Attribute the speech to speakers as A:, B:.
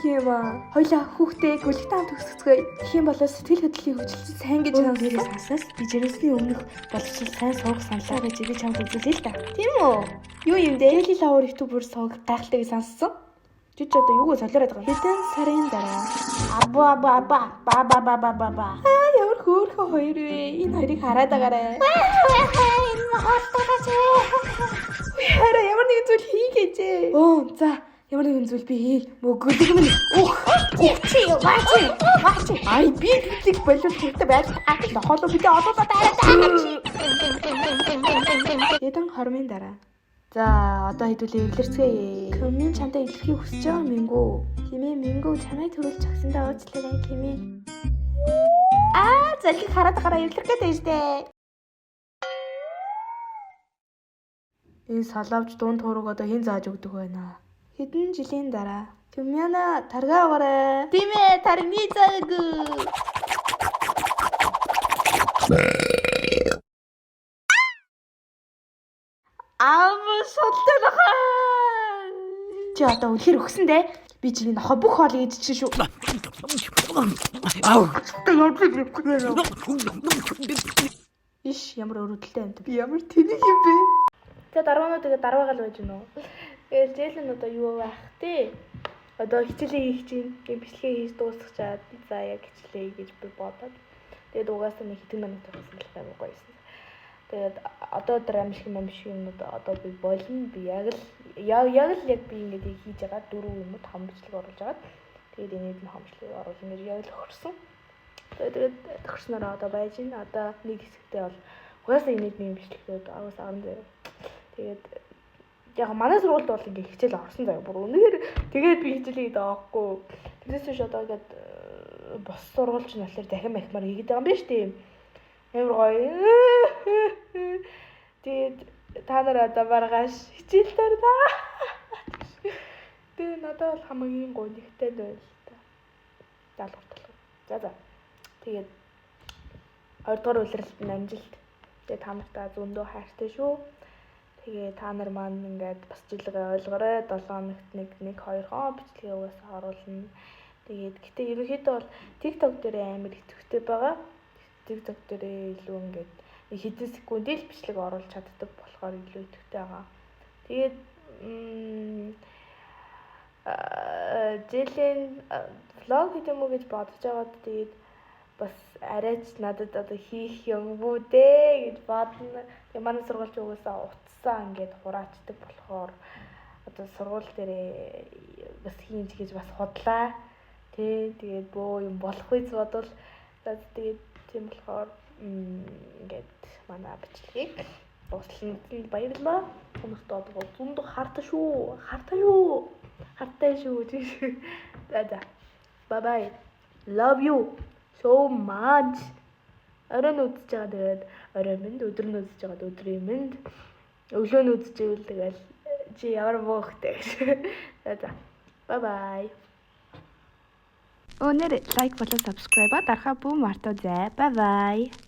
A: хөөрхөн юм аа. Хоёлаа хүүхдээ гүлэгтэй хамт өсгөцгөөе. Тэгэх юм бол сэтгэл хөдлөлийн хөгжилт сайн гэж
B: Нэрээ санснаас би жирэмсний өмнөх боловсрол сайн суух саналаа гэж би чамд үзүүлээ л да.
A: Тийм үү? Юу юм бэ? Kelly Lover YouTuber сувг гайхалтай гэж сонссон. Чи ч одоо юугаа солиороод байгаа юм? Хэдэн сарын дараа
B: Аба аба аба ба ба ба ба ба ба.
A: Аа, ямар хөөрхөн хоёр вэ? Энэ хоёрыг хараад агаарай.
B: Энэ махалтайгаач.
A: Үгүй хараа ямар нэгэн зүйл хийгээч. Оо за, ямар нэгэн зүйл би хий. Мөгөлөг минь өөх.
B: Чи ваач ваач.
A: Ай, би гэтлэг болов хэрэгтэй байж. Нохоолоо бидээ олоолаа таараа. Хэдэн хормын дараа. За, одоо хэдүүлээ эвлэрцгээе. Кэмин чамтай эвлэрхийг хүсэж байгаа мингүү. Кимээ мингүү чамайг төрүүлж өгсөндөө уучлаарай кимээ. Аа, залхиг хараад гараа эвлэрх гээд байна штэ. Энэ салавч дунд хуураг одоо хэн зааж өгдөг байна? Хэдэн жилийн дараа Кимяна таргаа аваарай.
B: Тийм ээ, тарны заагүй.
A: Ам судалтай нохой. Чи одоо үнэхээр өгсөн дээ. Би чиний нохой бүх хоолыг идчихсэн шүү.
C: Ау.
A: Иш ямар өрөвдөлтэй юм бэ? Би ямар тэнэг юм бэ? За дарваанууд тэгээ дарваагаал байж гэнэ үү? Тэгэл зээл нь одоо юу байх те? Одоо хичээлээ хийх чинь, тэгээ бичлэгээ хийж дуусгачаад за яг хичээлээ гэж би бодоод. Тэгээд угаасаа нэг хэдэн минут болсон л гайгүй гоёсэн. Тэгээд одоо тэр амжих юм амжих юмнууд одоо би болно. Би яг л яг яг л яг би ингээд хийж байгаа дөрөв юм уу 5 бичлэг оруулж агаад тэгээд энэд нь 5 бичлэг оруулна гэж яг л хөрсөн. Тэгээд тохирснороо одоо байж байна. Одоо нэг хэсэгтээ бол угаасаа инээд минь бичлэгүүд угаасаа орон заяа. Тэгээд яг манай сургуульд бол ингээ хичээл орсон заяа. Бүр үнэхээр тэгээд би хичээл хийгээд байгаа хгүй. Тэрнээс биш одоо ингээд бос сургууль чинь болохоор дахин махмаар хийгээд байгаа юм биш тийм. Амар гоё. Тэгээд та нар одоо маргааш хичээл даа. Тэгээд надад бол хамгийн гоё нэгтэй л байл та. Даалгавар талгавар. За за. Тэгээд 2 дугаар улиралд нь амжилт. Тэгээд та нартай зөндөө хайртай шүү. Тэгээ та нар маань ингээд бас жилгээ ойлгоорой. 7 хоногт 1 1 2 хоо бичлэгээ угаасаа оруулна. Тэгээд гэтээ ерөнхийдөө бол TikTok дээр амар идэвхтэй байгаа. TikTok дээр илүү ингээд нэг хэдэн секундын л бичлэг оруулж чаддаг болохоор илүү идэвхтэй байгаа. Тэгээд жилийн влог хийх юм уу гэж бодож байгаад тэгээд бас арайч надад одоо хийх юмгүй дээ гэж бодно. Тэгээ манай сургууль ч угаасаа утсаа ингээд хураачдаг болохоор одоо сургууль дээрээ бас хийн ч гэж бас худлаа. Тэ тэгээд бөө юм болох үз бодвол за тэгээд тийм болохоор ингээд манай бичлэгийг дусланд нь баярлалаа. Хүмүүст одоо зөндөө хартай шүү. Хартай шүү. Хартай шүү. За за. Bye bye. Love you so much. Оройн үзэж байгаа тэгээд орой минь, өдөр нь үзэж байгаад өдрийн минь, өглөө нь үзэж ивэл тэгэл чи ямар мөөхтэй гэж. За за. Bye bye.
B: Өнөр лайк болон subscribe дарахаа бүү мартаа зэ. Bye bye.